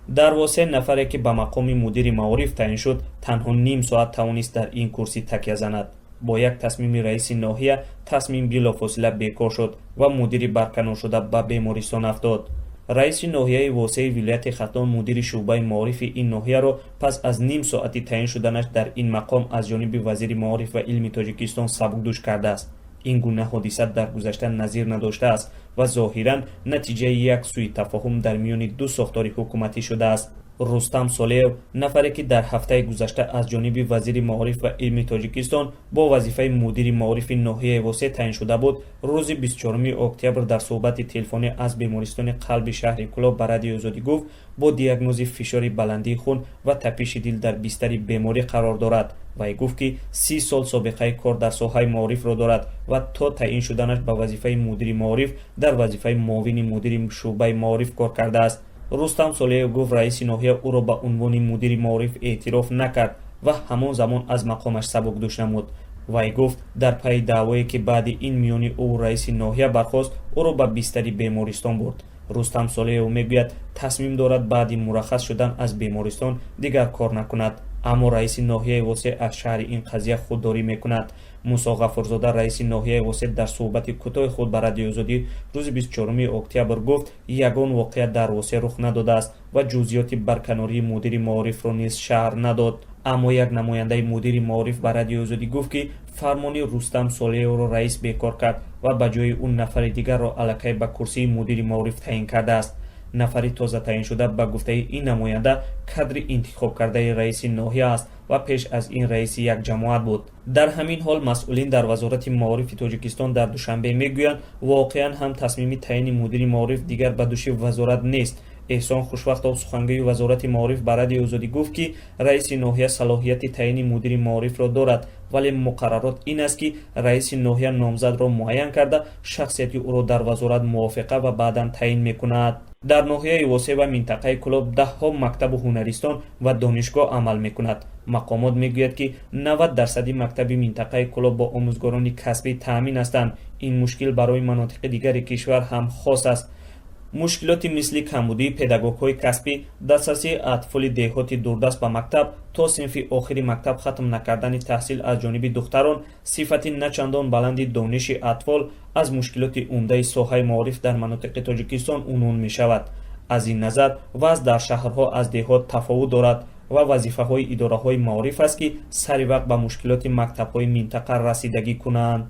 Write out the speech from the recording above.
Дар Восе нафаре, ки ба мақоми мудири маориф таъин шуд, танҳо ним соат тавонист дар ин курсӣ такя занад. Бо як тасмими раиси ноҳия тасмим билофосила бекор шуд ва мудири барканоршуда ба бемористон афтод. Раиси ноҳияи Восеи вилояти Хатлон мудири шӯъбаи маорифи ин ноҳияро пас аз ним соати таъин шуданаш дар ин мақом аз ҷониби вазири маориф ва илми Тоҷикистон сабукдӯш кардааст. Ин гуна ҳодиса дар гузашта назир надоштааст ва зоҳиран натиҷаи як сӯитафоҳум дар миёни ду сохтори ҳукуматӣ шудааст. Рустам Солеев, нафаре, ки дар ҳафтаи гузашта аз ҷониби вазири маориф ва илми Тоҷикистон бо вазифаи мудири маорифи ноҳияи Восе таъин шуда буд, рӯзи 24 октябр дар суҳбати телефонӣ аз бемористони қалби шаҳри Кӯлоб ба Радиои Озодӣ гуфт, бо диагнози фишори баландии хун ва тапиши дил дар бистари беморӣ қарор дорад. Вай гуфт, ки 30 сол собиқаи кор дар соҳаи маорифро дорад ва то таъин шуданаш ба вазифаи мудири маориф дар вазифаи муовини мудири шӯъбаи маориф кор кардааст. Рустам Солеев гуфт, раиси ноҳия ӯро ба унвони мудири маориф эътироф накард ва ҳамон замон аз мақомаш сабукдӯш намуд. Вай гуфт, дар пайи даъвое, ки баъди ин миёни ӯ раиси ноҳия бархост, ӯро ба бистари бемористон бурд. Рустам Солеев мегӯяд, тасмим дорад баъди мураххас шудан аз бемористон дигар кор накунад, аммо раиси ноҳияи Восе аз шарҳи ин қазия худдорӣ мекунад. Мусо Ғафурзода, раиси ноҳияи Восе, дар суҳбати кӯтоҳи худ ба Радиои Озодӣ рӯзи 24 октябр гуфт, ягон воқеа дар Восе рух надодааст ва ҷузъиёти барканории мудири маорифро низ шарҳ надод. Аммо як намояндаи мудири маориф ба Радиои Озодӣ гуфт, ки фармони Рустам Солеевро раис бекор кард ва ба ҷои ӯ нафари дигарро аллакай ба курсии мудири маориф таъин кардааст. Нафари тоза таъиншуда, ба гуфтаи ин намоянда, кадри интихобкардаи раиси ноҳия аст ва пеш аз ин раиси як ҷамоат буд. Дар ҳамин ҳол масъулин дар Вазорати маорифи Тоҷикистон дар Душанбе мегӯянд, воқеан ҳам тасмими таъини мудири маориф дигар ба дӯши вазорат нест. Эҳсон Хушвақтов, сухангӯи Вазорати маориф, ба Радиои Озодӣ гуфт, ки раиси ноҳия салоҳияти таъини мудири маорифро дорад, вале муқаррарот ин аст, ки раиси ноҳия номзадро муайян карда, шахсияти ӯро дар вазорат мувофиқа ва баъдан таъин мекунад. Дар ноҳияи Восе ва минтақаи Кӯлоб даҳҳо мактабу ҳунаристон ва донишгоҳ амал мекунад. Мақомот мегӯяд, ки 90 дарсади мактаби минтақаи Кӯлоб бо омӯзгорони касбӣ таъмин ҳастанд. Ин мушкил барои манотиқи дигари кишвар ҳам хос аст. Мушкилоти мисли камбудии педагогҳои касбӣ, дастрасии атфоли деҳоти дурдаст ба мактаб, то синфи охири мактаб хатм накардани таҳсил аз ҷониби духтарон, сифати начандон баланди дониши атфол аз мушкилоти умдаи соҳаи маориф дар манотиқи Тоҷикистон унвон мешавад. Аз ин назар вазъ дар шаҳрҳо аз деҳот тафовут дорад ва вазифаҳои идораҳои маориф аст, ки сари вақт ба мушкилоти мактабҳои минтақа расидагӣ кунанд.